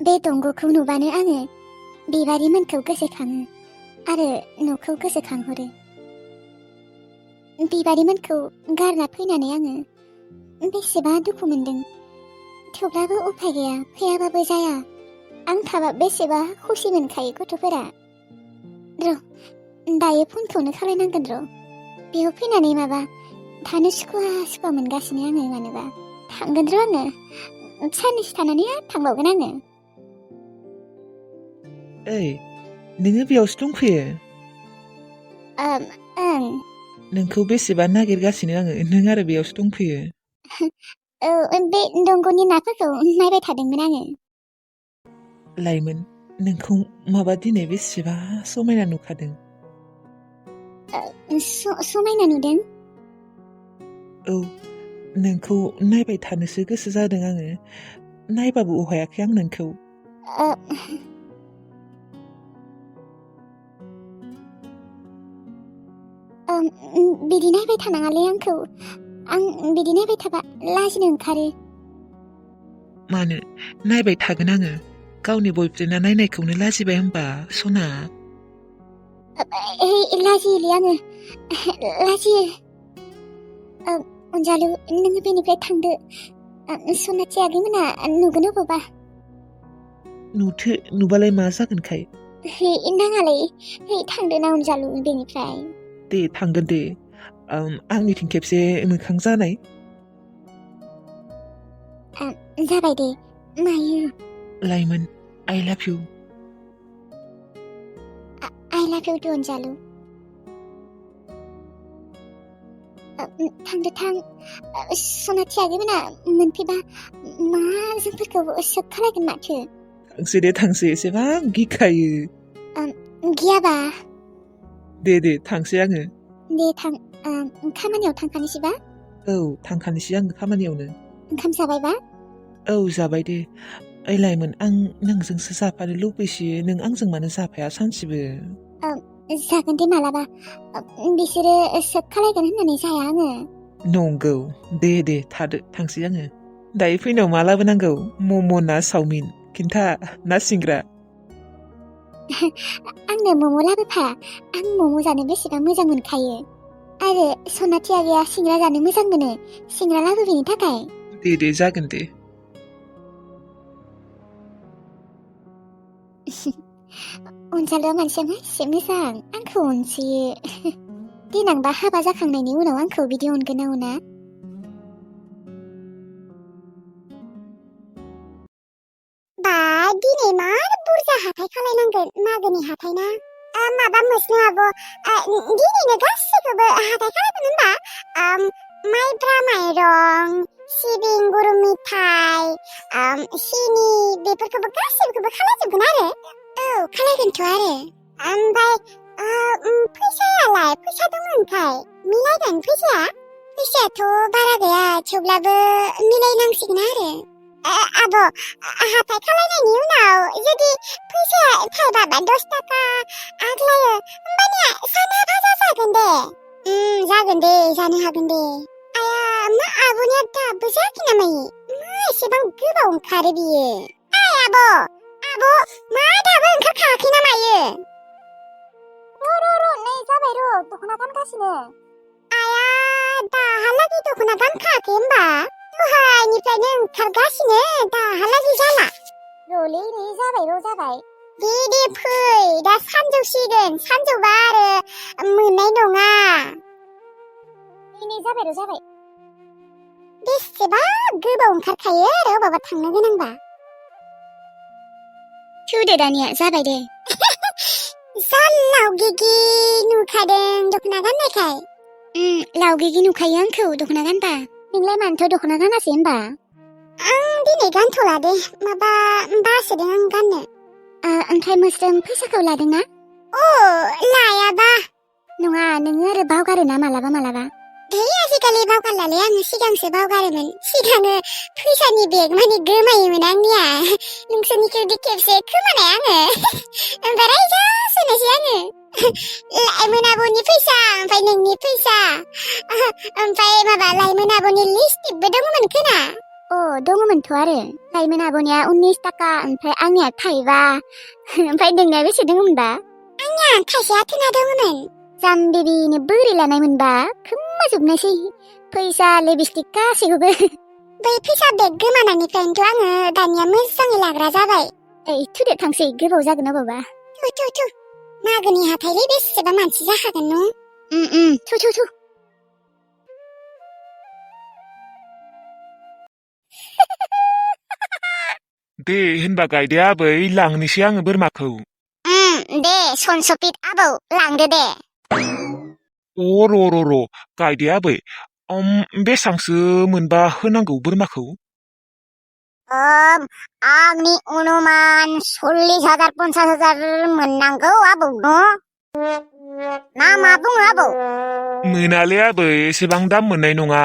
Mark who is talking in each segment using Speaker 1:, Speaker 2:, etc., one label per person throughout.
Speaker 1: बे दंगखौ नुबानो आङो बिबारिमोनखौ गोसोखाङो आरो न'खौ गोसोखांहरो। बिबारिमोनखौ गारना फैनानै आङो बेसेबा दुखु मोनदों। थेवब्लाबो उफाय गैया, फैयाबाबो जाया। आं थाबा बेसेबा खुसि मोनखायो गथ'फोरा। र' दायो फनखौनो खालायनांगोन र'। बेयाव फैनानै माबा थानो सुखुवा सुखुवा मोनगासिनो आङो मानोबा। थांगोन र' आङो, साननैसो थानानै थांबावगोन आङो।
Speaker 2: ओइ, नोङो बेयावसो दंफैयो?
Speaker 1: ओं।
Speaker 2: नोंखौ बेसेबा नागिरगासिनो आङो, नों आरो बेयावसो दंफैयो?
Speaker 1: औ, बे दंग'नि नाफोरखौ नायबाय थादोंमोन आङो।
Speaker 2: लाइमोन, नोंखौ माबा दिनै बेसेबा समायना नुखादों।
Speaker 1: समायना नुदों?
Speaker 2: औ, नोंखौ नायबाय थानोसो गोसो जादों आङो। नायबाबो अहायाखै आं नोंखौ।
Speaker 1: बिदि नायबाय थानाङालै आंखौ। आं बिदि नायबाय थाबा लाजिनो ओंखारो।
Speaker 2: मानो नायबाय थागोन आङो? गावनि बयफ्रेन्डआ नायनायखौनो लाजिबाय होमबा सना?
Speaker 1: लाजियोलै आङो, लाजियो। अनजालु, नोङो बेनिफ्राय थांदो। सनाथि आगैमोना नुगोन अबावबा।
Speaker 2: नुबालाय मा जागोनखाय?
Speaker 1: नाङालै, थांदो ना अनजालु बेनिफ्राय।
Speaker 2: दे थांगोन दे। आंनिथिं खेबसे मोखां जानाय।
Speaker 1: जाबाय दे, मायो?
Speaker 2: लाइमोन, आइ लाभ इउ।
Speaker 1: आइ लाभ इउ टु अनजालु। थांदो थां। सनाथि आगैमोना मोनफैबा मा जोंफोरखौ सोब खालायगोन माथो।
Speaker 2: थांसै दे थांसै, एसेबां गिखायो।
Speaker 1: गियाबा?
Speaker 2: दे थांसै आङो।
Speaker 1: दे थां। खामानियाव थांखानोसैबा?
Speaker 2: औ, थांखानोसै आङो खामानियावनो।
Speaker 1: ओंखाम जाबायबा?
Speaker 2: औ, जाबाय दे। ओइ लाइमोन, आं नोंजोंसो जाफानो लुबैसोयो, नों आंजों मानो जाफाया सानसेबो?
Speaker 1: जागोन दे मालाबा। बिसोरो सोब खालायगोन होननानै जाया आङो।
Speaker 2: नंगौ, दे थादो, थांसै आङो। दायो फैनायाव मा लाबोनांगौ? मम' ना चावमिन? खिन्था, ना सिंग्रा?
Speaker 1: आंनो मम' लाबोफा। आं मम' जानो बेसेबां मोजां मोनखायो। आरो सनाथि आगैया सिंग्रा जानो मोजां मोनो। सिंग्रा लाबो बेनि थाखाय।
Speaker 2: दे जागोन दे।
Speaker 1: अनजालुआ मानसिया मासे मोजां, आंखौ अनसोयो। देनांबा हाबा जाखांनायनि उनाव आंखौ बिदि अनगोन ना अना? बा दिनै मार बुरजा हाथाय खालायनांगोन, मागोनि हाथाय ना? माबा मोसनो आब', दिनैनो गासैखौबो हाथाय खालायगोन होनबा? माइब्रा माइरं, सिबिं, गुरु मिथाइ, सिनि, बेफोरखौबो गासैखौबो खालायजोबगोन आरो। औ, खालायगोनथ' आरो। ओमफ्राय फैसायालाय? फैसा दंमोनखाय मिलायगोन फैसाया? फैसायाथ' बारा गैया, थेवब्लाबो मिलायनांसिगोन आरो। आब', हाथाय खालायनायनि उनाव जुदि फैसाया थाइबा बा 10 थाखा आग्लायो, होमबानिया साना भाजा जागोन दे। जागोन दे, जानो हागोन दे। आया, मा आब'निया दाबो जायाखै नामा? मा एसेबां गोबाव ओंखारो बियो? आब' मा दाबो ओंखारखायाखै ना मायो? र' नै जाबाय र', दख'ना गानगासिनो। आया, दाहालागै दख'ना गानखायाखै होमबा? दहायनिफ्रायनो ओंखारगासिनो, दाहालागै जाला। र'लै नै जाबाय। दे फै, दा सानजौसिगोन, सानजौबा आरो मोननाय नङा। नै जाबाय। बेसेबा गोबाव ओंखारखायो आरो अबावबा थांनो गोनांबा। थुदो दानिया, जाबाय दे। जा लावगिगि नुखादों दख'ना गाननायखाय। लावगिगि नुखायो आंखौ दख'ना गानबा। नोंलाय मानोथ' दख'ना गानासै होमबा? आं दिनै गानथ'ला दे, माबा बासोदों आं गाननो। ओमफ्राय मोस्रोम फैसाखौ लादोंना? लायाबा। नङा, नोङो आरो बावगारोना मालाबा। आजिखालि बावगारलालै, आङो सिगांसो बावगारोमोन। सिगाङो फैसानि बेग माने गोमायोमोन आंनिया। नोंसोरनिखौ खेबसे खोमानाय आङो। ओमफ्राय रायजासोनोसै आङो। लाइमोन आब'नि फैसा, ओमफ्राय नोंनि फैसा, ओमफ्राय माबा लाइमोन आब'नि लिपस्टिकबो दंमोन खोना। दङमोनथ' आरो लायमोन आब'निया 19 ताका ओमफ्राय आंनिया थाइबा ओमफ्राय नोंनिया बेसे दङमोनबा आंनिया थाइसे आथोना दङमोन जाम्बिरिनो बोरै लानाय मोनबा खोमाजोबनायसै फैसा लिपस्टिक गासैखौबो बै फैसा बेग गोमानायनिफ्रायनोथ' आङो दानिया मोजाङै लाग्रा जाबाय थुदो थांसै गोबाव जागोन अबावबा थु मागोनि हाथायलै बेसेबा मानसि जाखागोन न थु
Speaker 2: दे होनबा गायदे आबै लांनोसै आङो बोरमाखौ
Speaker 1: दे सनसपित आबौ लांदो दे
Speaker 2: र' गायदे आबै बेसांसो मोनबा होनांगौ बोरमाखौ
Speaker 1: आंनि अनुमान 40,000 50,000 मोननांगौ आबौ न' ना मा बुङो आबौ
Speaker 2: मोनालै आबै एसेबां दाम मोननाय नङा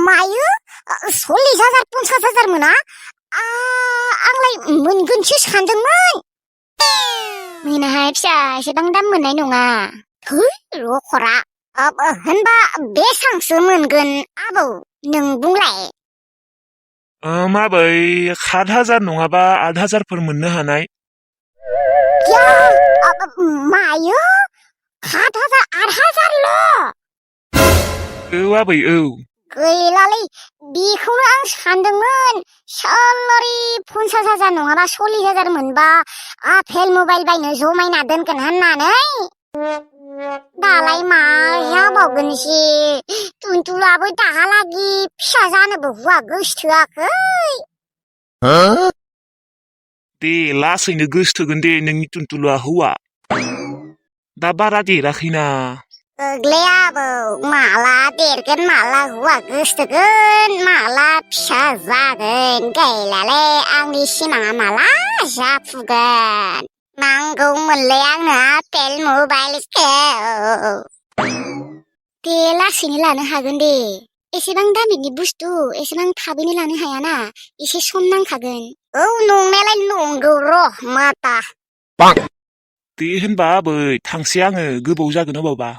Speaker 1: मायो 40,000 50,000 मोना आंलाय मोनगोनसो सानदोंमोन मोनाहाय फिसा एसेबां दाम मोननाय नङा रखरा होनबा बेसांसो मोनगोन आबौ नों बुंलाय
Speaker 2: माबै 7,000 नङाबा 8,000 मोननो हानाय
Speaker 1: मायो 7,000 8,000
Speaker 2: आबै
Speaker 1: गैलालै बेखौनो आं सानदोंमोन सालारि 50,000 नङाबा 40,000 मोनबा आपेल मबाइल बायनो जमायना दोनगोन होननानै दालाय मा जाबावगोनसै टुनटुलाबो दाहालागि फिसा जानोबो हुवा गोसोथोआखै
Speaker 2: दे लासैनो गोसोथोगोन दे नोंनि टुनटुलुआ हौवा दा बारा देराखैना
Speaker 1: ओगलै आबौ माला देरगोन माला हुवा गोसोथोगोन माला फिसा जागोन गैलालै आंनि सिमाङा माला जाफुगोन नांगौमोनलै आंनो आपेल मबाइलखौ दे लासैनो लानो हागोन दे एसेबां दामिनि बुस्थु एसेबां थाबैनो लानो हायाना एसे सम नांखागोन नंनायालाय नंगौ र' माता
Speaker 2: दे होनबा आबै थांसै आङो गोबाव जागोन अबावबा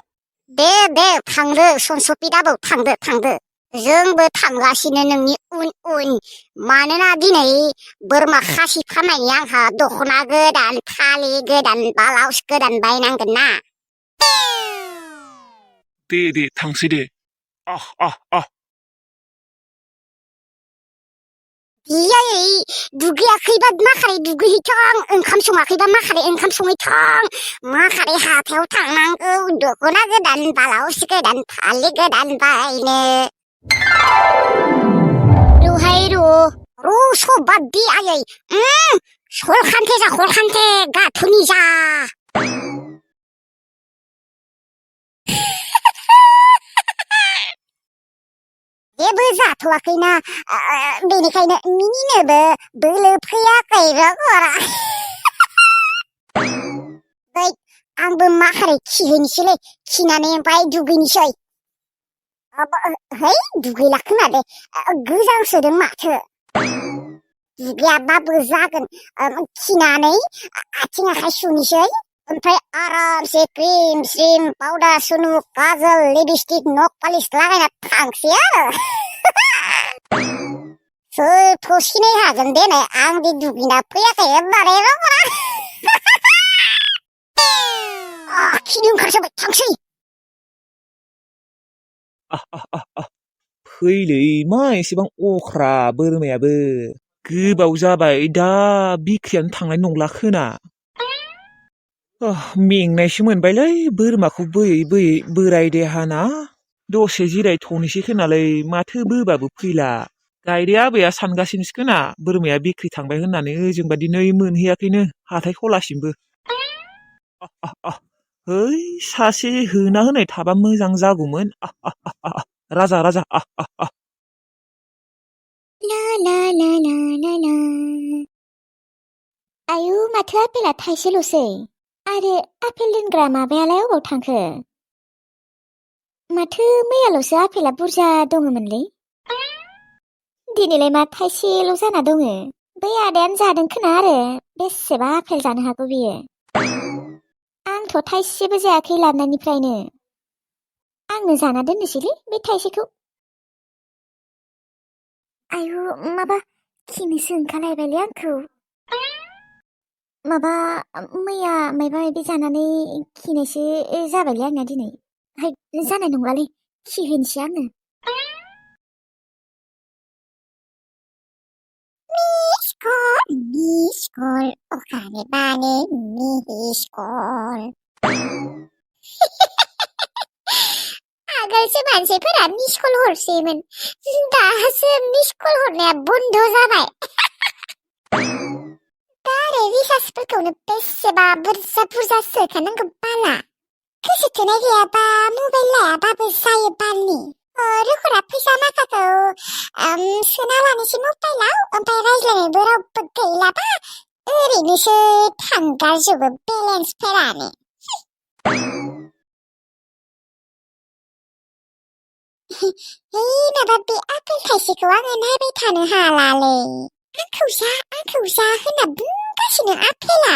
Speaker 1: दे थांदो सनसपित आबौ थांदो जोंबो थांगासिनो नोंनि उन मानोना दिनै बोरमा खासि फाननायनि आंहा दख'ना गोदान फालि गोदान ब्लाउस गोदान बायनांगोन ना
Speaker 2: दे थांसै दे
Speaker 1: गियायै दुगैयाखैबा माखारै दुगैहैथां ओंखाम सङाखैबा माखारै ओंखाम संहैथां माखारै हाथायाव थांनांगौ दख'ना गोदान ब्लाउस गोदान फालि गोदान बायनो र' सबादि आयै सलखान्थे गाथुनि जा जेबो जाथ'वाखैना बेनिखायनो मिनिनोबो बोलो फैयाखै र'खरा आंबो माखारै खिहैनोसैलै खिनानै ओमफ्राय दुगैनोसै दुगैला खोमा दे गोजांसोदों माथो दुगैयाबाबो जागोन खिनानै आथिं आखाइ सुनोसै ओमफ्राय आरामसे क्रिम स्रिम पाउडार सुनु काजल लिपस्टिक नख पालिस लागायना थांसै आरो सोरथ' सिनाय हागोन देनै आं बे दुगैना फैयाखै होननानै र'खरा खिनो ओंखारजोब्बाय थांसै
Speaker 2: फैलै मा एसेबां अख्रा बोरमायाबो गोबाव जाबाय दा बिख्रियानो थांनाय नंला खोना मेंनायसो मोनबायलै बोरमाखौ बोयै बोराय देहाना दसे जिरायथ'नोसै खोनालै माथो बोबाबो फैला गायदे आबैया सानगासिनोसो खोना बोरमाया बिख्रि थांबाय होननानै ओजोंबादि नै मोनहैयाखैनो हाथाय खलासिमबो सासे होना होनाय थाबा मोजां जागौमोन राजा ला
Speaker 1: आयु माथो आपेला थाइसेल'सै आरो आपेल दोनग्रा माबायालाय अबाव थांखो माथो मैयाल'सो आपेला बुरजा दङमोनलै दिनैलाय मा थाइसेल' जाना दङ बै आदायानो जादों खोना आरो बेसेबा आपेल जानो हागौ बियो आंथ' थाइसेबो जायाखै लाबनायनिफ्रायनो आंनो जाना दोननोसैलै बे थाइसेखौ आयु माबा खिनोसो ओंखारलायबायलै आंखौ। माबा मैया मायबा मायबि जानानै खिनायसो जाबायलै आंना दिनै। जानाय नंलालै खिहैनोसै आङो। मिसकल अखानि बानि मिसकल। आगोलसो मानसिफोरा मिसकल हरसैमोन, दासो मिसकल हरनाया बन्द जाबाय। दा आरो रिसार्जफोरखौनो बेसेबा बुरजा बुरजा सोखानांगौ बाला। गोसोथोनाय गैयाबा मबाइल लायाबाबो जायो बालनि। रुखरा फैसा माखाखौ सोना लानोसै मबाइलाव, ओमफ्राय रायज्लायनायबो रावबो गैलाबा ओरैनोसो थांगारजोबो बेलेन्सफोरानो। माबा बे आपेल थाइसेखौ आङो नायबाय थानो हालालै। आंखौ जा होनना बुंगासिनो आपेला।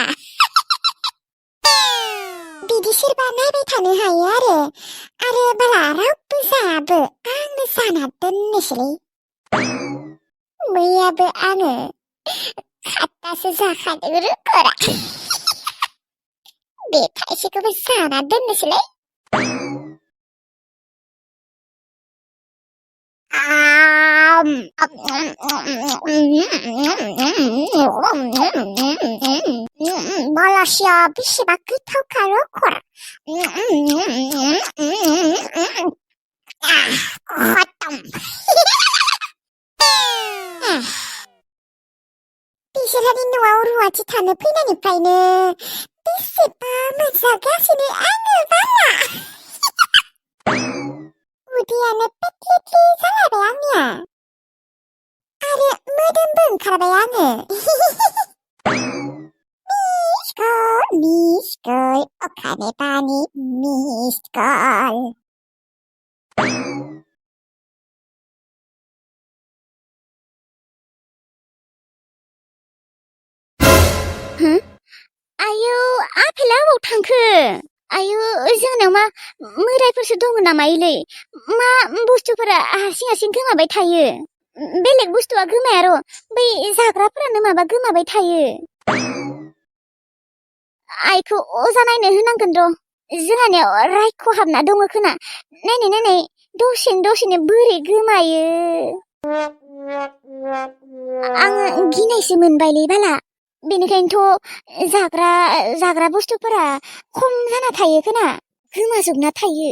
Speaker 1: बिदि सोरबा नायबाय थानो हायो आरो बाला रावबो जायाबो, आंनो जाना दोननोसैलै। मैयाबो आङो खाततासो जाखादों रुखरा। बे थाइसेखौबो जाना दोननोसैलै। मालासिया बेसेबा गोथावखा रुखरा। खतम। बिसोरहानि न'आव रुवाथि थानो फैनायनिफ्रायनो बेसेबा मोनजागासिनो आङो बाला। उदैयानो पेटलेटलि जालायबाय आंनिया, आरो मोदोमबो ओंखारबाय आङो। मिसकल अखानि बानि मिसकल। आयौ आपेला अबाव थांखो? आयु जोंनाव मा मोदायफोरसो दङ नामा इलै? मा बुस्थुफोरा हारसिं हारसिं गोमाबाय थायो? बेलेग बुस्थुआ गोमाया र', बै जाग्राफोरानो माबा गोमाबाय थायो। आइखौ अजा नायनो होनांगोन र', जोंहानियाव रायख' हाबना दङ खोना। नायनाय दसेनो बोरै गोमायो। आङो गिनायसो मोनबायलै बाला। बेनिखायनोथ' जाग्रा बुस्थुफोरा खम जाना थायो खोना, गोमाजोबना थायो।